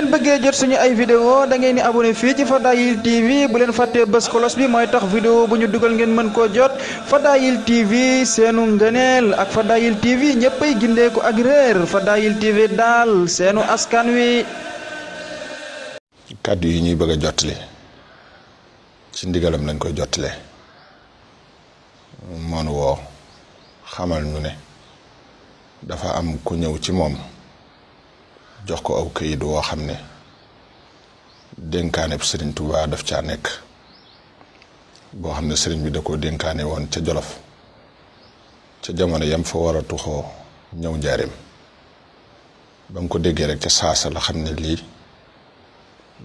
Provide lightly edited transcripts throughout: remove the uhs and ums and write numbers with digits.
ngeen bëggee jot suñu ay vidéo da ngeen di abonné fii ci Fadayil TV bu leen fàttee bës cloche bi mooy tax vidéo bu ñu dugal ngeen mën koo jot Fadayil TV seenu ngëneel ak Fadayil TV ñëppay gindeeku ak réer Fadayil TV daal seenu askan wi. kàddu yi ñuy bëgg a jottali ci ndigalam lañ koy jottale moonu woo xamal ñu ne dafa am ku ñëw ci moom jox ko aw këyit woo xam ne dénkaane Sëriñ Tuubaa daf caa nekk boo xam ne sëriñ bi da koo dénkaane woon ca Jolof ca jamono yam fa war a tuxoo ñëw njaareem ba mu ko déggee rek ca saasa la xam ne lii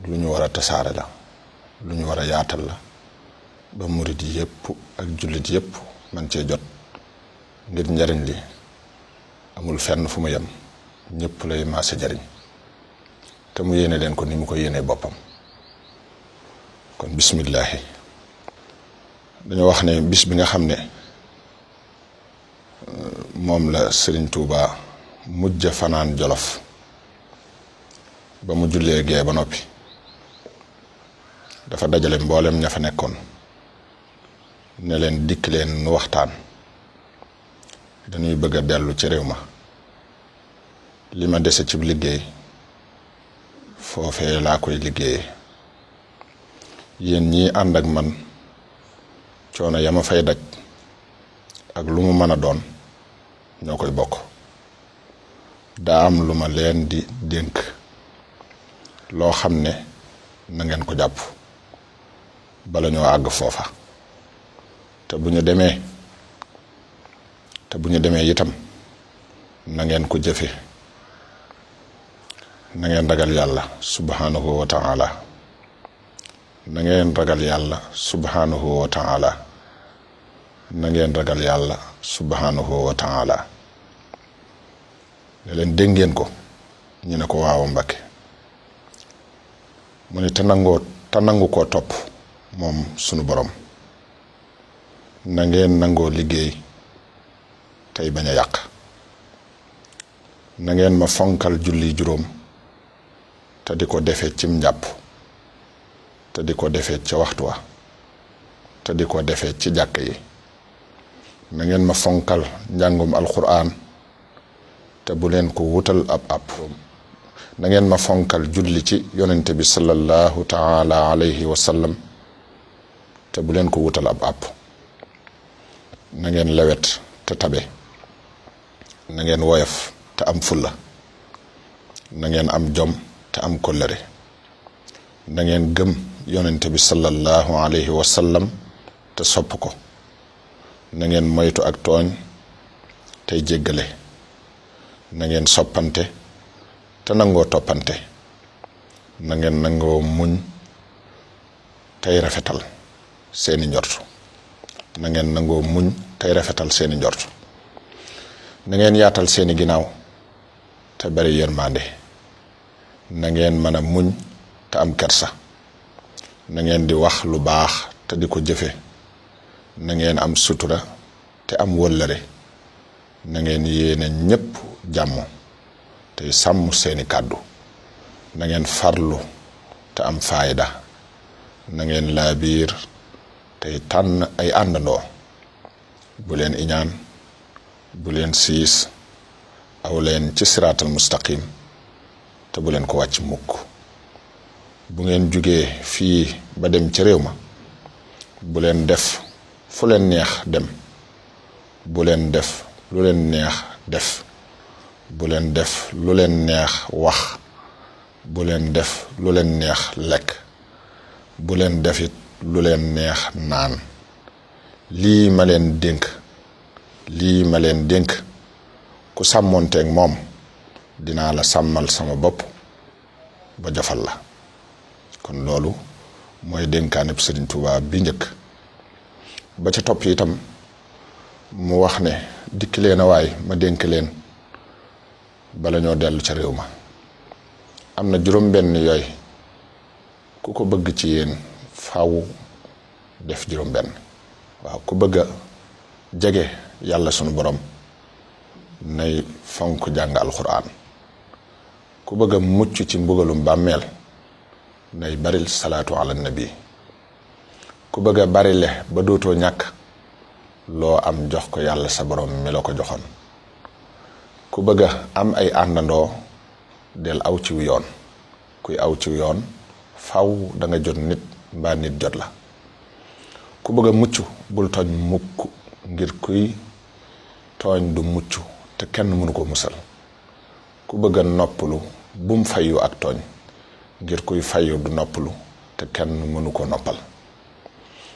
lu ñu war a tasaare la lu ñu war a yaatal la ba murid yépp ak jullit yépp man cee jot ngir njariñ li amul fenn fu mu yem ñëpp lay maase jariñ te mu yéene leen ko ni mu ko yéene boppam kon bismillahi dañoo wax ne bis bi nga xam ne moom la Sëriñ Tuubaa mujj fanaan Jolof ba mu jullee gee ba noppi dafa dajale mboolem ña fa nekkoon ne leen dikk leen nu waxtaan dañuy bëgg a dellu ci réew ma li ma dese ci liggéey foofee laa koy liggéeyee yéen ñii ànd ak man coono ya ma fay daj ak lu mu mën a doon ñoo koy bokk daa am lu ma leen di dénk loo xam ne na ngeen ko jàpp bala ñoo àgg foofa te bu ñu demee itam na ngeen ko jëfe na ngeen ragal yàlla subhanahu wa ta'ala na ngeen ragal yàlla subhanahu wa ta'ala na ngeen ragal yàlla subhanahu wa ta'ala ne leen dégg ngeen ko ñu ne ko waaw Mbàkke mu ne te nangu koo topp moom sunu borom na ngeen nangoo liggéey tey bañ a yàq na ngeen ma fonkal julli juróom te di ko defee cim njàpp te di ko defee ca waxtu wa te di ko defee ci jàkk yi na ngeen ma fonkal njàngum alquran te bu leen ko wutal ab na ngeen ma fonkal julli ci yonente bi sallallahu taala alayhi wa sallam te bu leen ko wutal ab na ngeen lewet te tabe na ngeen woyof te am fulla na ngeen am jom te am kóllëre na ngeen gëm yonente bi sallallahu alayhi wa sallam te sopp ko na ngeen moytu ak tooñ tey jéggale na ngeen soppante te nangoo toppante na ngeen nangoo muñ tey rafetal seeni njort na ngeen nangoo muñ tey rafetal seeni njort na ngeen yaatal seeni ginnaaw te bari yërmande na ngeen mën a muñ te am kersa na ngeen di wax lu baax te di ko jëfe na ngeen am sutura te am wëllëre na ngeen yéene ñépp jàmm tey sàmm seeni kàddu na ngeen farlu te am faayda na ngeen laabiir tey tànn ay àndandoo bu leen iñaan bu leen siis aw leen ci siraatal mustaqim te bu leen ko wàcc mukk bu ngeen jugee fii ba dem ci réew ma bu leen def fu leen neex dem bu leen def lu leen neex def bu leen def lu leen neex wax bu leen def lu leen neex lekk bu leen defit lu leen neex naan lii ma leen dénk ku sàmmoonteeg moom dinaa la sàmmal sama bopp ba jofal la kon loolu mooy dénkaane Sëriñ Tuubaa bi njëkk ba ca topp itam mu wax ne dikk leen a waay ma dénk leen bala ñoo dellu ca réew ma am na juróom-benn yooyu ku ko bëgg ci yéen faaw def juróom-benn waaw ku bëgg a jege yàlla sunu borom nay fonk jàng alquran ku bëgg a mucc ci mbugalum bàmmeel nay baril salaatu ala nabi. ku bëgg a barile ba dootoo ñàkk loo am jox ko yàlla sa borom mi la ko joxoon. ku bëgg a am ay àndandoo del aw ciw yoon. kuy aw ciw yoon faw da nga jot nit mbaa nit jot la. ku bëgg a mucc bul tooñ mukk ngir kuy tooñ du mucc te kenn mënu ko musal. ku bëgg a noppalu bum fayu ak tooñ ngir kuy fayu du noppalu te kenn mënu ko noppal.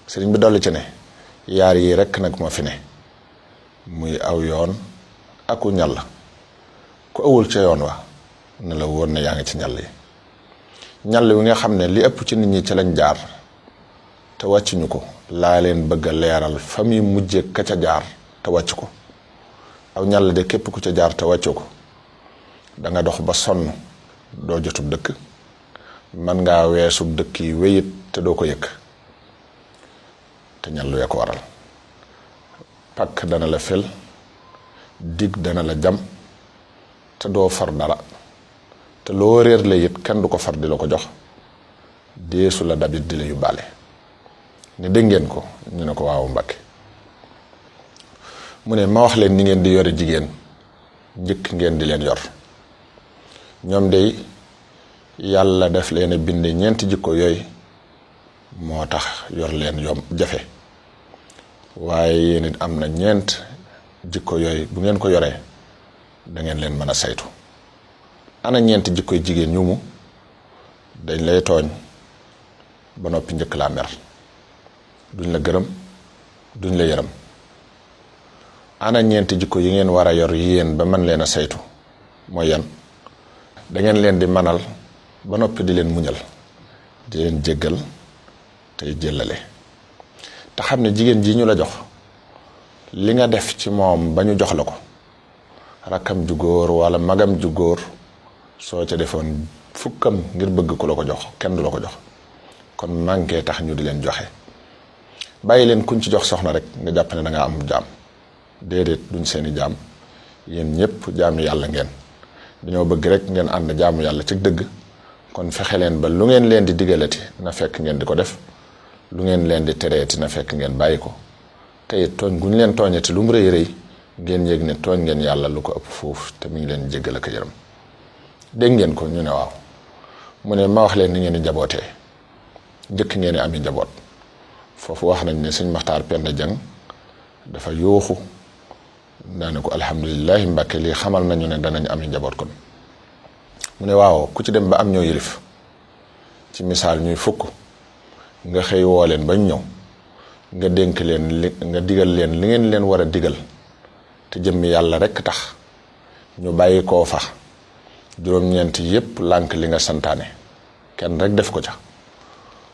sëriñ bi dolli ci ne yaar yi rekk nag moo fi ne muy aw yoon aku ñàll. ku awul ca yoon wa ne la woon ne yaa ngi ci ñàll yi. ñàll wi nga xam ne li ëpp ci nit ñi ca lañ jaar te wàccuñu ko laa leen bëgg a leeral fa muy mujje ka ca jaar te wàcc ko. aw ñàll de képp ku ca jaar te wàccu ko da nga dox ba sonn doo jotub dëkk. man ngaa weesub dëkk yi wéyit te doo ko yëkk te ñàll wee ko waral. pakk dana la fel dig dana la jam te doo far dara te loo réer la it kenn du ko far di la ko jox deesu la dabit di la yóbbaale. ne dégg ngeen ko ñu ne ko waaw Mbàkke. mu ne ma wax leen ni ngeen di yore jigéen njëkk ngeen di leen yor. ñoom day yàlla def leen a binde ñeenti jikko yooyu moo tax yor leen yom jafe waaye yéen it am na ñeent jikko yooyu bu ngeen ko yoree da ngeen leen mën a saytu. ana ñeenti jikkoy jigéen ñu mu dañ lay tooñ ba noppi njëkk laa mer duñ la gërëm duñ la yërëm. ana ñeenti jikko yi ngeen war a yor yéen ba mën leen a saytu mooy yan. da ngeen leen di manal ba noppi di leen muñal di leen jéggal tey jëllale te xam ne jigéen ji ñu la jox li nga def ci moom ba ñu jox la ko rakkam ju góor wala magam ju góor soo ca defoon fukkam ngir bëgg ku la ko jox kenn du la ko jox. kon manqué tax ñu di leen joxe. bàyyi leen kuñ ci jox soxna rek nga jàpp ne da nga am jaam déedéet duñ seeni jaam yéen ñëpp jaami yàlla ngeen. dañoo bëgg rek ngeen ànd jaamu yàlla ci dëgg kon fexe leen ba lu ngeen leen di digalati na fekk ngeen di ko def lu ngeen leen di tereeti na fekk ngeen bàyyi ko te it tooñ gu ñu leen tooñati lu mu rëy rëy ngeen yëg ne tooñ ngeen yàlla lu ko ëpp foofu te mi ngi leen jéggal ak yërëm. dégg ngeen ko ñu ne waaw. mu ne ma wax leen ni ngeen di njabootee njëkk ngeen di ami njaboot. foofu wax nañ ne sëñ Maxtaar Penda Jang dafa yooxu daane ko alhamdulilahi Mbàkke lii xamal nañu ne danañ ami njaboot kon. mu ne waaw ku ci dem ba am ñoo yilif ci misaal ñuy fukk nga xëy woo leen bañ ñëw nga dénk leen nga digal leen li ngeen leen war a digal te jëmmi yàlla rekk tax ñu bàyyi koo fa juróom-ñeent yépp lànk li nga santaane kenn rek def ko ca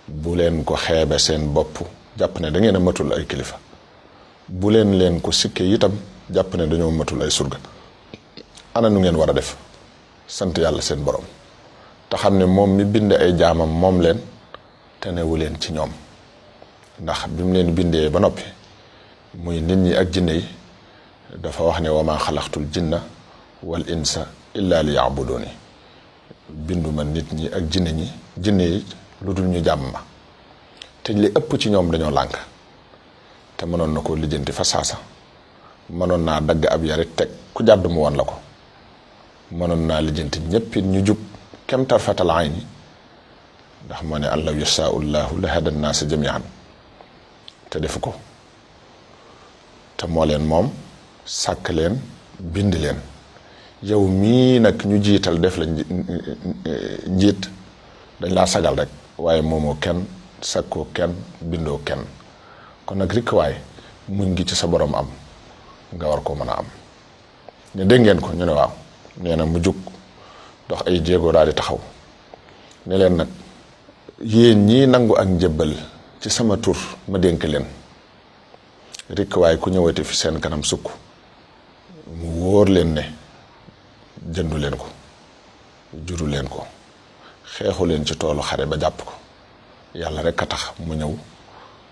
bu leen ko xeebe seen bopp jàpp ne da ngeen a matul ay kilifa bu leen ko sikke itam jàpp ne dañoo matul ay surga. ana nu ngeen war a def sant yàlla seen borom te xam ne moom mi bind ay jaamam moom leen te newu leen ci ñoom ndax bi mu leen bindee ba noppi muy nit ñi ak jinne yi dafa wax ne wa maa xalaqtul jinna wal insa illa li yaabuduni binduma nit ñi ak jinne yi lu dul ñu jàmm ma te li ëpp ci ñoom dañoo lànk te mënoon na ko lijjanti fa saasa mënoon naa dagg ab yarit teg ku jàdd mu woon la ko mënoon naa lijjanti ñépp ñu jub kem tarfatal ayni ndax moo ne allaw yashaa'u llaahu la hada nnaasa jamii'an te defu ko te moo leen moom sàkk leen bind leen yow mii nag ñu jiital def la njiit dañ laa sagal rek waaye moomoo kenn sakkoo kenn bindoo kenn kon nag rikk waay muñ gi ci sa borom am nga war koo mën a am ne dégg ngeen ko ñu ne waaw nee na mu jug dox ay jéego daal di taxaw ne leen nag yéen ñii nangu ak njëbbal ci sama tur ma dénk leen rikk waay ku ñëwati fi seen kanam sukk mu wóor leen ne jëndu leen ko juru leen ko xeexu leen ci toolu xare ba jàpp ko yàlla rek a tax mu ñëw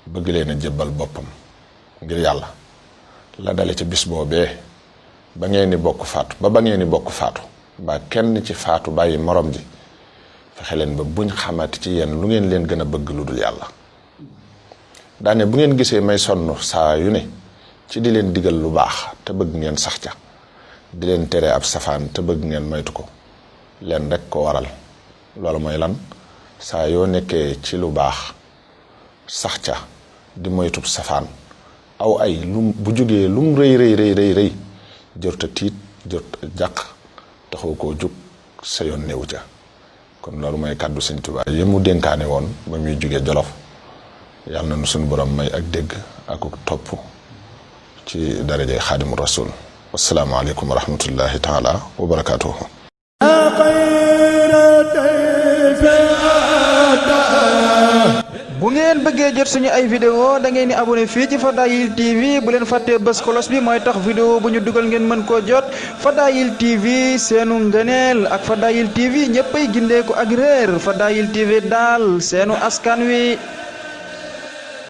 bëgg leen a jébbal boppam ngir yàlla la dale ci bis boobee ba ngeen ni bokk faatu ba ngeen ni bokk faatu ba kenn ci faatu bàyyi morom ji fexe leen ba buñ xamati ci yéen lu ngeen leen gën a bëgg lu dul yàlla daane bu ngeen gisee may sonn saa yu ne ci di leen digal lu baax te bëgg ngeen sax ca di leen tere ab safaan te bëgg ngeen maytu ko leen rek ko waral loolu mooy lan saa yoo nekkee ci lu baax sax ca di moytub safaan aw ay lu bu jógee lum rëy jërta tiit jërta jàq taxoo koo jug sa yoon néew ca kon loolu mooy kàddu Sëñ Tuubaa yi mu dénkaane woon ba muy jógee Jolof yàlla na nu suñu borom may ak dégg ak topp ci daraje Xaadimu Rasuul wassalaamu aleykum wa rahmatullahi taala wa barakaatuhu bu ngeen bëggee jot suñu ay vidéo da ngeen di abonné fii ci Fadayil TV bu leen fàttee bës cloche bi mooy tax vidéo bu ñu dugal ngeen mën koo jot Fadayil TV seenu ngëneel ak Fadayil TV ñëppay gindeeku ak réer Fadayil TV daal seenu askan wi